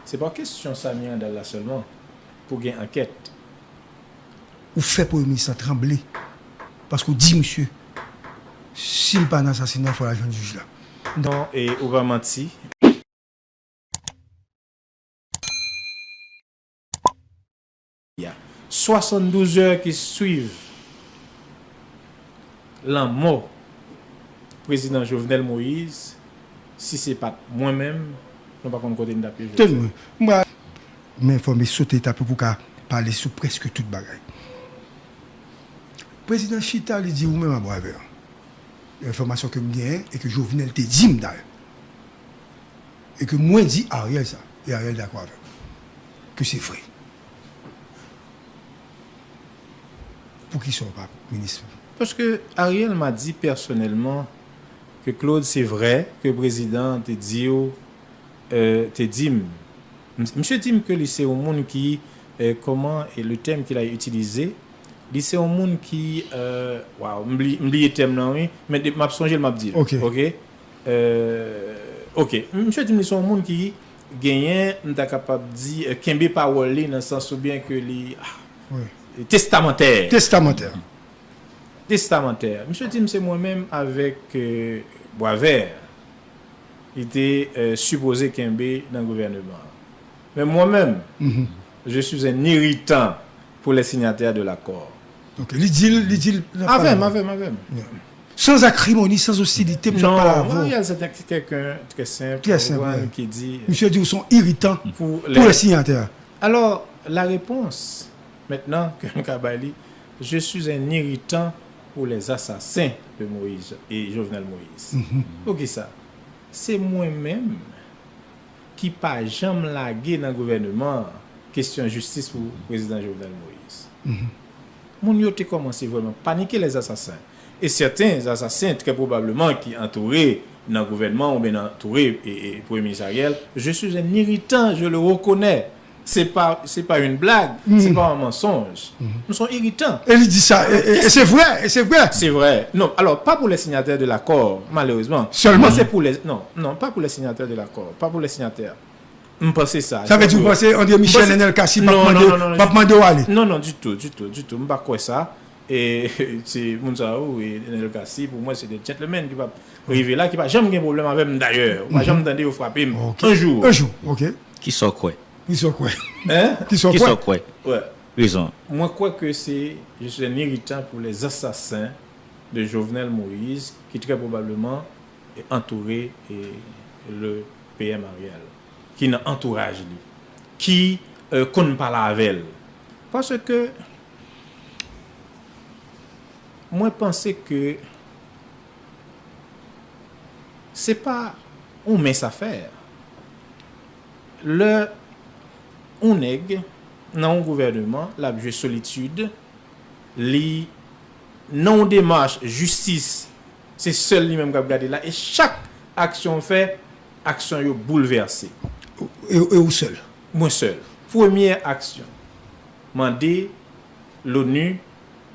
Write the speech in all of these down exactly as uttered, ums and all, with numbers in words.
Se pa kesyon Samy Randal la sèlman pou gen ankèt. Ou fè premye minis lan tranble. Paske ou di misye, si l pa nan asasina, fò l al jwenn jij la. Non, e ou pa manti. Ya. Swasanndouz è ki swiv lanmò prezidan Jovenel Moïse, si se pa t mwen menm, nou pa konn kote n t ap ye jodi a. Tèlman. M pral, m enfòme sote etap yo pou ka pale sou prèske tout bagay. Prezidan chita, li di ou menm a Boisvert. Enfòmasyon ke m genyen e ke Jovenel te di m dayè. E ke mwen di Ariel sa, e Ariel dakò avè m. Ke se vre. Poukisa w pa minis? Paske Ariel m a di pèsonèlman ke Claude, se vre ke prezidan te di w, euh, te di m. M- Misye di m ke li se yon moun ki, euh, comment est le terme qu'il a utilisé? Li se yon moun ki, euh, waw, m bli- m bliye tèm nan, wi, men de- m ap sonje l, m ap di l. Ok. Ok? Euh, ok. Misye di m li se yon moun ki genyen, m ta kapab di, euh, kenbe pawòl li nan sans oubyen ke li, ah, testamantè. Testamantè. Testamantè. Misye di m se mwen menm avèk, euh, Boisvert li te, euh, sipoze kenbe nan gouvèneman an. Men mwen menm, je suis un irritant pour les signataires de l'accord. Ok, li di l, li di l nan pale. Avè m, avè m, avè m. Sans acrimoni, sans hostilité, m nan pale avè w. Non, Ariel se te kèlken trè senp, ou konprann, ki di, euh, misye di ou se yon iritan pou lè sinyatè. Alò, la réponse, mentnan, ke m ka bay li, je suis un irritant pour les assassins de Moïse et Jovenel Moïse. Poukisa? Se mwen menm ki pa janm lage nan gouvèneman an kesyon jistis pou prezidan Jovenel Moïse. Moun yo te kòmanse vrèman panike, les assassins. Et certains assassins, très probablement, ki antoure nan gouvènman oubyen antoure e, e Premye Minis Ariel, je suis un irritant, je le reconnais. Se pa, se pa une blague, se pa yon mansonj. M se yon iritan. E li di sa, e, e, e se vre, e se vre. Se vre. Non, alò, pa pou les signataires de l'accord, malerezman. Sèlman. Mwen se pou les, non, non, pa pou les signataires de l'accord, pa pou les signataires. M panse sa. Sa vle di ou panse André Michel, Nenel Cassy p ap mande, p ap mande w ale? Non, non, ditou, ditou, ditou. M pa kwè sa. E se moun sa yo, e Nenel Cassy, pou mwen, se de gentleman ki p ap rive la, ki pa janm gen pwoblèm avè m dayè. Ou pa janm tande yo frape m. Yon jou. Yon jou, ok. Kisa w kwè? Kisa w kwè? Hein? Kisa w kwè? Kisa w kwè? Wè. Rezon. Mwen kwè ke se, je suis un irritant pour les assassins de Jovenel Moïse, ki très probablement antoure, e, le P M Ariel, ki nan antouraj li, ki, euh, konn pale avè l. Paske mwen panse ke se pa yon mens afè. Lè yon nèg nan yon gouvèneman, l ap jwe solitid, li nan yon demach jistis, se sèl li menm k ap gade la, e chak aksyon w fè, aksyon yo boulvèse. E, e ou sèl? Mwen sèl. Premyè aksyon, mande l'ONU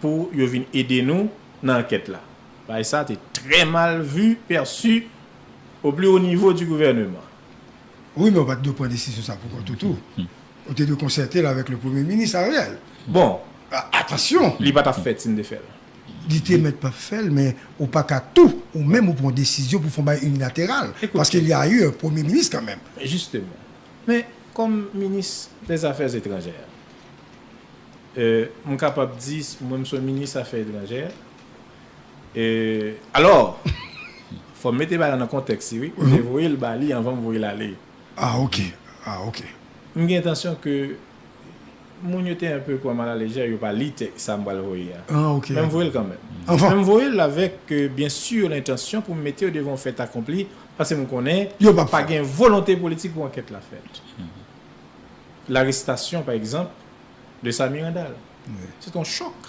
pou yo vin ede nou nan ankèt la. Bagay sa te trè mal vu, perçu au plus haut niveau du gouvernement. Wi, men ou pa t dwe pran desizyon sa pou kont ou tou. Ou te dwe konsète l avèk le premye minis Ariel. Bon. A-, atansyon. Li pa t ap fèt si n te fè l. Li te mèt p ap fè l, men ou pa ka tou, ou menm ou pran desizyon pou fè yon bagay inilateral. Paske il y a eu un premye minis kanmenm. Jisteman. Men, kòm minis dèzafè etranjè, euh, m kapab di, mwen, m se yon minis afè etranjè. Euh, alò, fò m mete bagay la nan kontèks li, wi. M te voye l ba li anvan m voye l ale. Ah, ok. Ah, ok. M gen entansyon ke moun yo te enpe pran m alalejè, yo pa li tèks sa m pral voye a. Ah, ok. Men m voye l kanmenm. Anvan. Men m voye l avèk, euh, byen si, lentansyon pou m mete yo devan yon fèt akonpli, paske m konnen pa gen volonte politik pou ankèt la fèt. L'arrestation, par exemple, de Samy Randal. Wi. Se te yon chòk.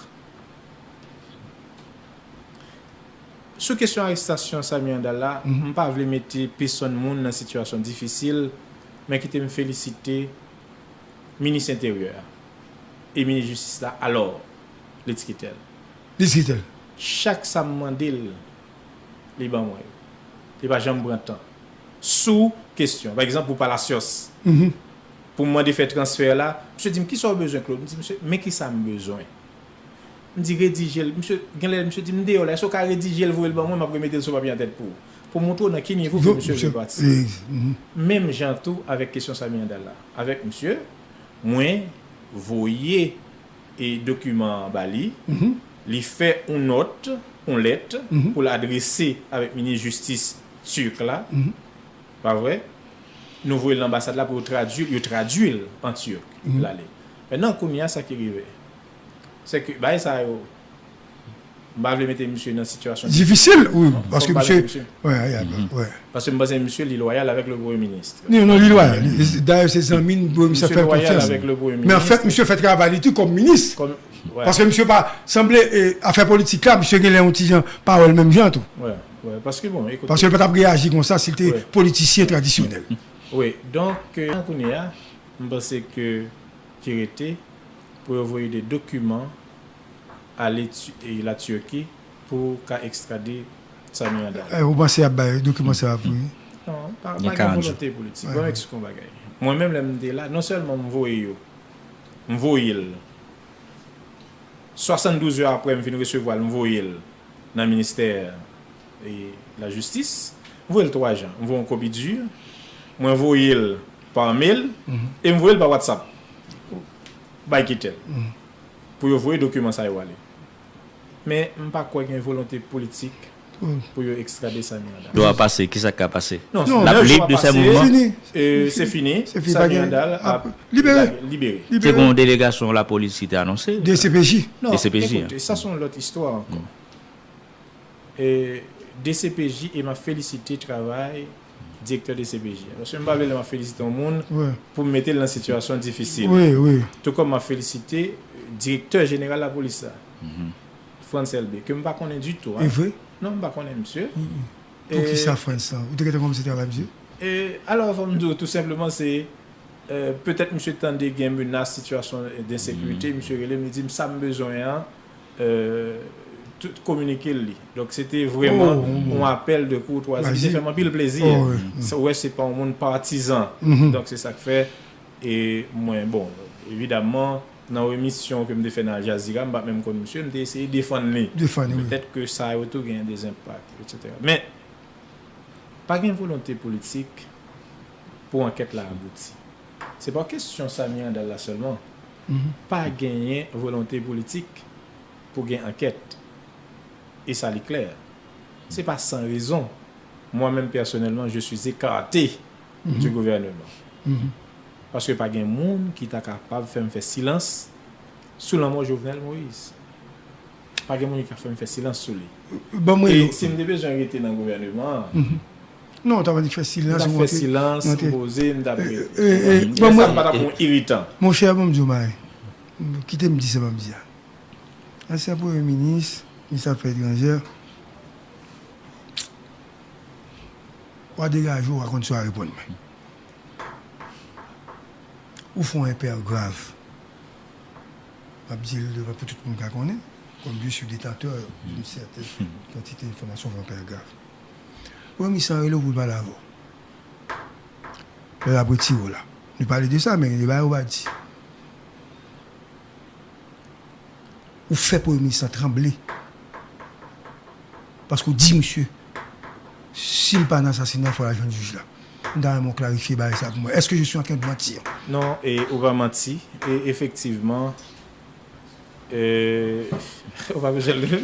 Sou kesyon arestasyon Samy Randal la, m pa vle mete pesonn moun nan sitiyasyon difisil, men kite m felisite minis enteryè a e minis jistis la, alò, li ti kite l. Li ti kite l. Chak sa m mande l, li ban mwen yo. Li pa janm pran tan. Sou kesyon, pa egzanp, pou Palacios. pou m mande fè transfè la. Misye di m, "Kisa w bezwen, Claude?" M di, "Misye, men kisa m bezwen." M di, "Redije l." Misye, genlè misye di m, "M deyò la, èske w ka redije l, voye l ban mwen, m ap remete l sou papye an tèt pou ou." Pou montre w nan ki nivo ke misye vle pati. Menm jan tou avèk kesyon Samy Handal la. Avèk misye, mwen voye e dokiman an ba li, li fè yon nòt, yon lèt pou l adrese avèk minis jistis tirk la, pa vre? Nou voye l nan anbasad la pou yo tradui, yo tradui l an tirk, epi l ale. Mentnan, kounye a, sa ki rive, se ke bagay sa yo, m pa vle mete misye nan sitiyasyon difisil, wi, paske misye, wi, wi, paske m panse misye li lwayal avèk le premye minis. Non, non, li lwayal. Dayè, se zanmi n, misye fè l konfyans. Men anfèt, misye fè travay li tou kòm minis. Paske misye pa, sanble, afè politik la, misye genlè yon ti jan pa wè l menm jan tou. Paske, bon, ekoute. Paske l pa t ap reyaji konsa si l te politisyen tradisyonèl. Wi, donk, kounye a, m panse ke ki rete pou yo voye de dokiman ale la Turquie pou ka ekstrade Samy Handal. Ou panse y ap bay dokiman sa a pou li? Non, pa gen volonte politik. Ban m eksplike yon bagay. Mwen menm, lè m te la, non sèlman m voye yo, m voye l. Swasanndouz è apre m fin resevwa l, m voye l nan ministè lajistis. M voye l twa jan. M voye yon kopi di, mwen voye l pa mail, e m voye l pa WhatsApp bay Kittel pou yo voye dokiman sa yo ale. Men m pa kwè gen volonte politik pou yo ekstrade Samy Handal. Dwa pase, kisa k ka pase? Non, l ap lib de sè mouvman? Se fini. Samy Handal ap libere. Se gen yon delegasyon lapolis ki te anonse? D C P J. Non, ekoute, sa se yon lòt istwa ankò. D C P J, e m ap felisite travay direktè D C P J a. Paske m pa vle lè m ap felisite yon moun pou m mete l nan sitiyasyon difisil. Tou kòm m ap felisite direktè jeneral lapolis la, Frantz Elbé, ke m pa konnen ditou. E vre? Non, m pa konnen misye. Poukisa Frantz lan? Ou te gentan kòmanse travay misye? Alò, fò m di w, tou senpleman, se petèt misye tande gen menas, sitiyasyon densekirite, misye rele m, li di m sa m bezwen an, tout kominike l li. Donk, se te vrèman yon apèl de koutwazi ki te fè m anpil plezi. Ou wè, se pa yon moun patizan. Donk, se sa k fè, e mwen, bon, evidaman, nan yon emisyon ke m te fè nan Al Jazeera, m pa t menm konn misye, m te eseye defann li. Petèt ke sa yo tou gen de enpak, etsetera. Men, pa gen volonte politik pou ankèt la abouti. Se pa kesyon Samy Handal la sèlman. Pa genyen volonte politik pou gen ankèt. E sa li klè. Se pa san rezon. Moi-même, personnellement, je suis écarté du gouvernement. Paske pa gen moun ki ta kapab fè m fè silans sou lanmò Jovenel Moïse. Pa gen moun ki ka fè m fè silans sou li. E si m te bezwen rete nan gouvèneman an, non, w t ap annik fè silans, m t ap fè silans, m poze, m t ap rete. Lè sa m pa t ap yon iritan. Monchè, ban m di w bagay. Kite m di sa m ap di a. Ansyen premye minis, minis afè etranjè, w a degaje w, w a konn sa w a reponn mwen. Ou fè yon enpè grav. M ap di l devan pou tout moun ka konnen, comme je suis détenteur d'une certaine quantité d'informations, ou fè yon enpè grav. Premye minis lan rele w pou l pale avè w. Lè l ap retire w la. Nou pale de sa, men gen de bagay ou pa di. Ou fè premye minis lan tranble. Paske w di misye, si l pa nan asasina, fò l al jwenn jij la. M ta renmen w klarifye bagay sa pou mwen. Est-ce que je suis en train de mentir? Non, e ou pa manti. E efektivman, e, ou pa bezwen leve.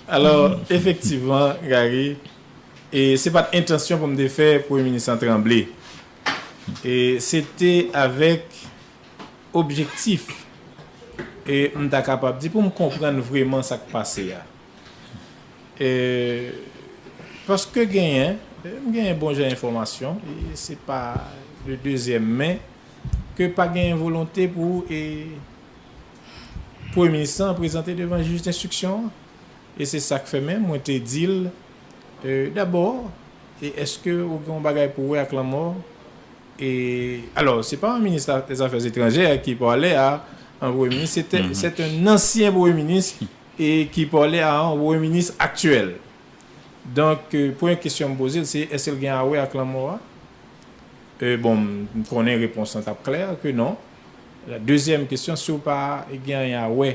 Alò, efektivman, Gary, e se pa t entansyon pou m te fè premye minis lan tranble. E se te avèk objektif, e m ta kapab di, pou m konprann vrèman sa k pase a. E, paske genyen, m genyen bon jan enfòmasyon, e se pa de dezyèm men, ke pa genyen volonte pou, e, premye minis lan prezante devan jij denstriksyon an. E se sa k fè menm mwen te di l, e, dabò, e èske ou gen yon bagay pou wè ak lanmò? E, alò, se pa yon minis des affaires étrangères ki pale a an premye minis, se te, se te yon ansyen premye minis e ki pale a an premye minis aktyèl. Donk, e, premye kesyon m poze l, se èske l gen a wè ak lanmò a? E bon, m konnen repons lan t ap klè ke non. Dezyèm kesyon, si w pa gen anyen a wè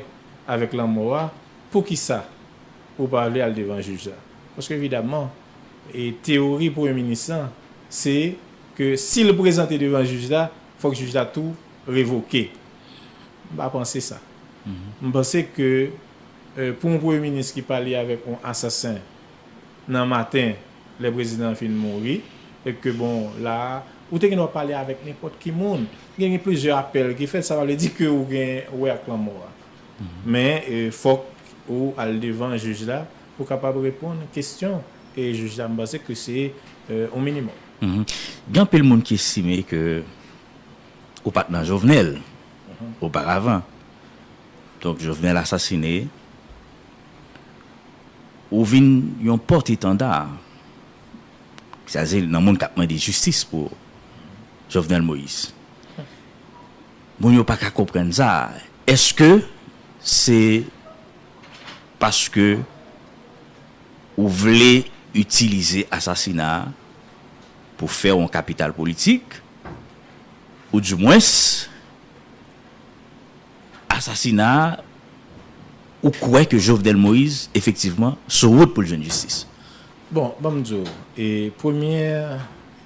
avèk lanmò a, poukisa ou pa vle al devan jij la? Paske evidaman, e teyori premye minis lan, se ke si l prezante devan jij la, fòk jij la tou revoke. M pa panse sa. M panse ke, e, pou yon premye minis ki pale avèk yon asasen nan maten, lè prezidan an fin mouri, e ke bon, la a, ou te gen dwa pale avèk nenpòt ki moun. Gen, gen plizyè apèl ki fèt, sa pa vle di ke ou gen wè ak lanmò a. Men, e, fòk ou al devan jij la pou kapab reponn kesyon. E jij la, m panse ke se, e, yon minimòm. Gen anpil moun ki estime ke ou pa t nan Jovenel oparavan. Donk, Jovenel asasine, ou vin yon pòt etanda, sètadi nan moun k ap mande jistis pou Jovenel Moïse. Moun yo pa ka konprann sa. Èske se paske ou vle itilize asasina a pou fè yon kapital politik, oudimwens, asasina a, ou kwè ke Jovenel Moïse, efektivman, sou wout pou l jwenn jistis? Bon, ban m di w, e, premyè,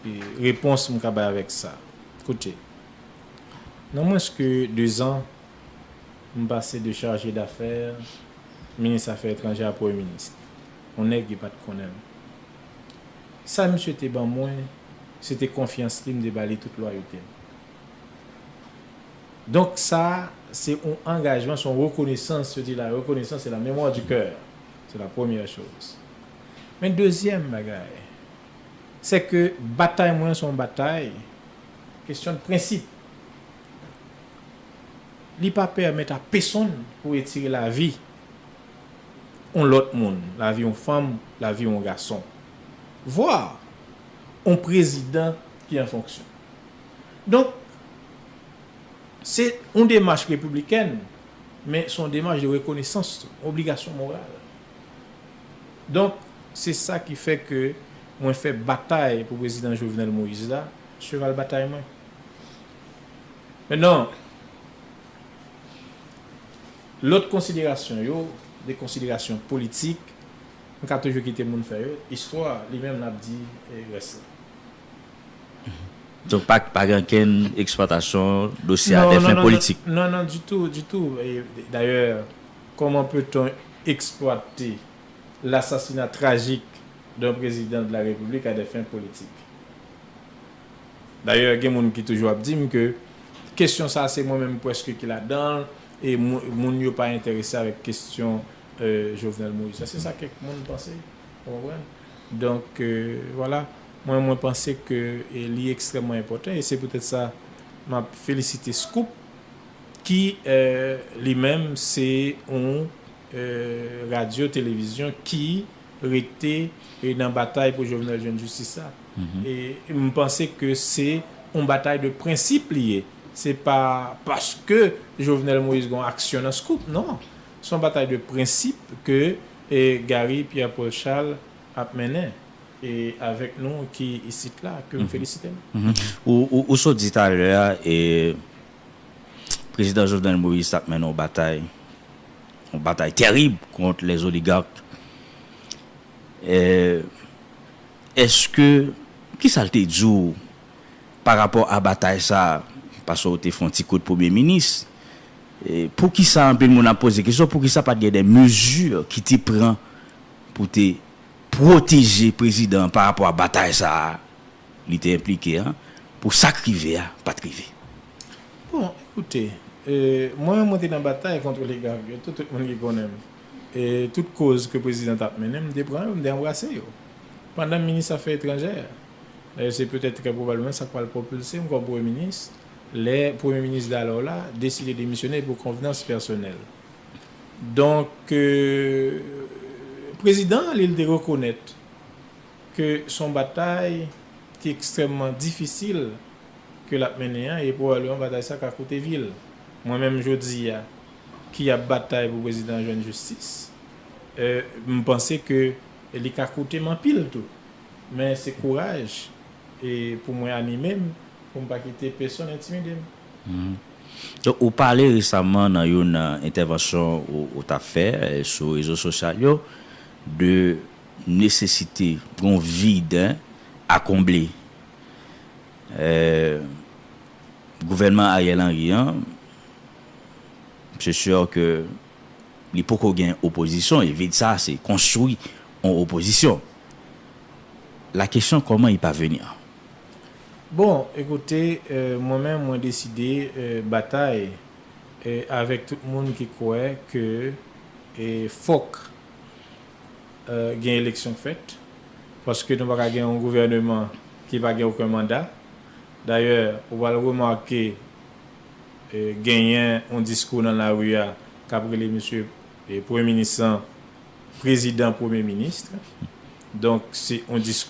e, repons m ka bay avèk sa. Koute, nan mwens ke dezan, m pase de chaje dafè minis afè etranjè a premye minis. Yon nèg ki pa t konnen m. Sa misye te ban mwen, se te konfyans li, m te ba li tout lwayote m. Donk, sa, se yon angajman, se yon rekonesans, yo di la reconnaissance, c'est la mémoire du cœur. C'est la première chose. Men dezyèm bagay, se ke batay mwen, se yon batay, kesyon de prensip. Li pa pèmèt a pesonn pou retire lavi yon lòt moun, lavi yon fanm, lavi yon gason, vwa yon prezidan ki an fonksyon. Donk, se yon demach repiblikèn, men se yon demach de rekonesans tou, obligasyon moral. Donk, se sa ki fè ke mwen fè batay pou prezidan Jovenel Moïse la, cheval batay mwen. Mentnan, lòt konsiderasyon yo, de konsiderasyon politik, m ka toujou kite moun fè yo. Istwa, li menm, l ap di, e, rès la. Donk, pa, pa gen okenn eksplwatasyon dosye a, non, dè fen politik? Non, non, ditou, ditou. E, dayè, comment peut-on exploiter l'assassinat tragique d'un président de la République à des fins politiques? Dayè, gen moun ki toujou ap di m ke kesyon sa a, se mwen menm prèske ki ladan l, e mou-, moun yo pa enterese avèk kesyon, e, Jovenel Moïse la. Se sa kèk moun panse, ou konprann? Donk, e, vwala, mwen, mwen panse ke, e, li ekstrèmman enpòtan, e se poutèt sa m ap felisite Scoop, ki, e, li menm, se yon, e, radyo, televizyon ki rete, e, nan batay pou Jovenel jwenn jistis la. E m panse ke se yon batay de prensip li ye. Se pa paske Jovenel Moïse gen yon aksyon nan Scoop, non. Se yon batay de prensip ke, e, Gary Pierre Paul Charles ap mennen, e, avèk nou ki isit la, ke m felisite nou. Ou, ou, ou sot di talè a, e, prezidan Jovenel Moïse t ap mennen yon batay, yon batay tèrib kont lèzoligak. E, èske, kisa l te di w pa rapò a batay sa a? Paske w te fè yon ti kout premye minis. E, poukisa anpil moun ap poze kesyon, poukisa pa t gen de mezi ki te pran pou te pwoteje prezidan an pa rapò a batay sa a li te enplike an, pou sa k rive a pa t rive? Bon, ekoute, e, mwen, mwen te nan batay kont oligak yo tou, tout moun ki konnen m. E tout koz ke prezidan t ap mennen, m te pran yo, m te anbrase yo. Pandan minis afè etranjè, dayè, se petèt trè pwobableman sa k pral pwopilse m kòm premye minis, lè premye minis dalò la deside demisyone pou konvenans pèsonèl. Donk, e, prezidan an, li, li te rekonèt ke se yon batay ki ekstrèmman difisil ke l ap mennen an, e pwobableman batay sa ka koute vi l. Mwen menm jodi a, ki ap batay pou prezidan an jwenn jistis, e, m panse ke li ka koute m anpil tou. Men se kouraj, e, pou mwen anime m, pou m pa kite pèsonn entimide m. Donk, ou pale resaman nan youn nan entèvansyon ou, ou t ap fè eh, sou rezo sosyal yo de nesesite yon vid hein, a konble. Eh, gouvènman Ariel Henry an, se sur ke li poko gen opozisyon e vid sa se konstwi yon opozisyon. La kesyon kòman i pa vini an? Bon, ekoute, euh, mwen menm mwen deside euh, batay euh, avèk tout moun ki kwè ke euh, fòk euh, gen eleksyon k fèt. Paske nou pa ka gen yon gouvèneman ki pa gen okenn manda. Dayè, ou pral remake euh, genyen yon diskou nan lari a k ap rele misye euh, premye minis lan prezidan premye minis. Donk, se yon diskou